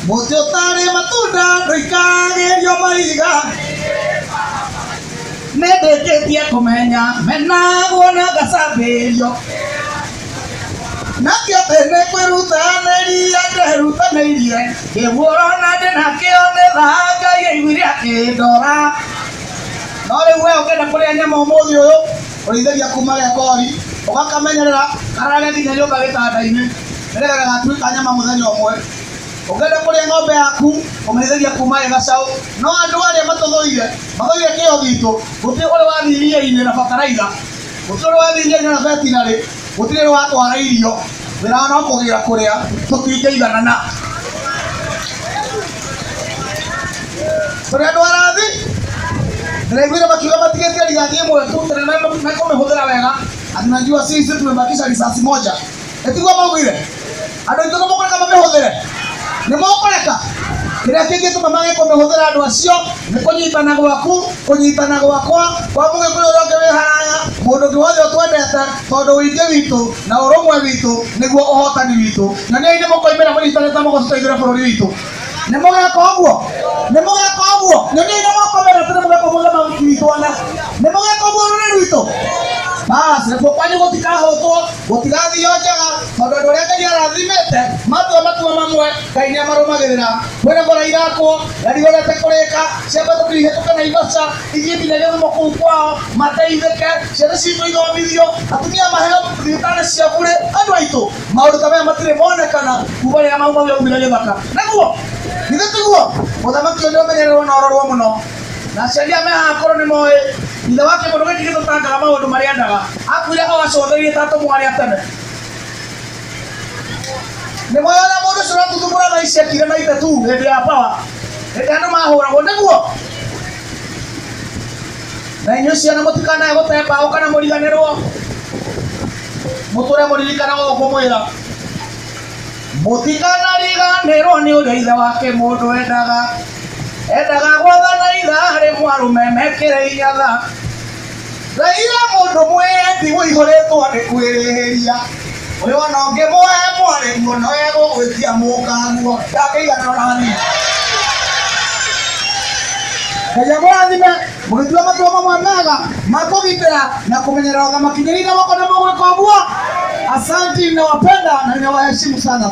Mũtĩ ũtarĩ matunda ndũikagĩrio mahiga. Nĩndĩkĩtie kũmenya menagwo na ngacambĩrio. Nakĩo tene kwĩrutanĩria nderutanĩirie ngĩguo ũrona ndĩna kĩo nĩ thaa Ngai aiguire akĩndora. No rĩu we ũngĩenda kũrĩa nyama ũmũthĩ ũyũ ũrĩithagia kuma gekori ũgakamenyerera karare nginya nyũmba gĩtanda-inĩ nĩgetha gagatuĩka nyama mũthenya ũmwe. Ũngĩenda kũrĩa ng'ombe yaku ũmĩrĩithagia kuma ĩ gacaũ. No andũ arĩa matũthũire mathũire kĩo gitũ gũtirĩ ũrĩ wathiĩ iria-inĩ na bataraitha, gũtirĩ ũrĩ wathiĩ iria-inĩ na vetinarĩ, gũtirĩ ũrĩ watwara irio. Wĩra wao no kũgĩra kũrĩa tũtingĩiganana. Tũrĩ andũ arathi ndĩraiguire makiuga matigĩtie rithathi ĩmwe tu tondũ mekũmĩhũthĩra wega. Ati najua sisi tumebakisha risasi moja. Ĩtiguo maugire andũ aitũ nĩ mũkũreka mamĩhũthĩre, nĩ mũkũreka. Kĩrĩa kĩngĩtũma mage kũmĩhũthĩra andũ acio nĩ kũnyitana gwaku, kũnyitana gwakwa kwa mũgĩkũyũ ũrĩa ũngĩ wĩ haraya, mũndũ ũngĩ wothe ũtwendete, tondũ ũingĩ witũ na ũrũmwe witũ nĩguo ũhotani witũ. Na nĩ nĩ mũkoimĩra mũnyitanĩte moko tũteithũre bũrũri witũ. Nĩ mũgeka ũguo? Nĩ mũgeka ũguo? Nyonia nĩ moko merĩ atĩ nĩ mũgeka ũguo mũthamaki witũ ona. Nĩ mũgeka ũguo rũrĩrĩ rwitũ? Bas, nĩkuo kwanyu gũtikahũtwo, gũtigathio njega, tondũ andũ arĩa Ngai arathimĩte matua matua mamwe Ngai nĩ amarũmagĩrĩra. Kwĩna bara irakwo, yarigorete kũrĩka, ciambate ihĩtũke Naivasha, ithiĩ nginya Gĩthumo kũu kwao, mateithĩke, ciana citũ ithomithio, atumia maheo thibitarĩ cia burĩ. Andũ aitũ, maũndũ ta maya matirĩ monekana kuma rĩrĩa Mau Mau yaumire gĩthaka. Nĩguo? Githĩ tiguo? Mũthamaki ũyũ nĩ ũmenyererwo na ũrorwo mũno. Na aciari aya me haha akũrũ nĩ moĩ ithe wa kĩmũndũ gĩkĩ gĩtũtangaga maũndũ marĩa endaga. Akuire o acũthĩrĩirie ta atũmwo arĩa tene. Nĩ moĩ ũrĩa mũndũ ũcio ũratuthumũra thaa ici ekire na ithe tu hĩndĩ ya power, hĩndĩ andũ mahũragwo. Nĩguo? Na inyuĩ ciana mũtikanae gũte mbaũ kana mũriganĩrwo, mũtũre mũririkanaga ũguo ngũmwĩra. Mũtikanariganĩrwo nĩ ũrĩa ithe wa kĩmũndũ endaga. Endaga gwathana ithaa rĩmwe arũme mekĩre inyatha. Raila mũndũ mwĩendi ũihũrĩtwo nĩ kwĩrĩhĩria. Ũyũ ona ũngĩmũhe mwarĩguo no egũgwĩtia mũkaguo. Ndangĩiganĩra ona hanini. Ngai amũrathime mũgĩtua matua mamwe mega ma kũgitĩra na kũmenyerera ũthamaki. Nyĩrĩire moko na mũgwĩka ũguo. Asanti, ninawapenda na ninawaheshimu sana.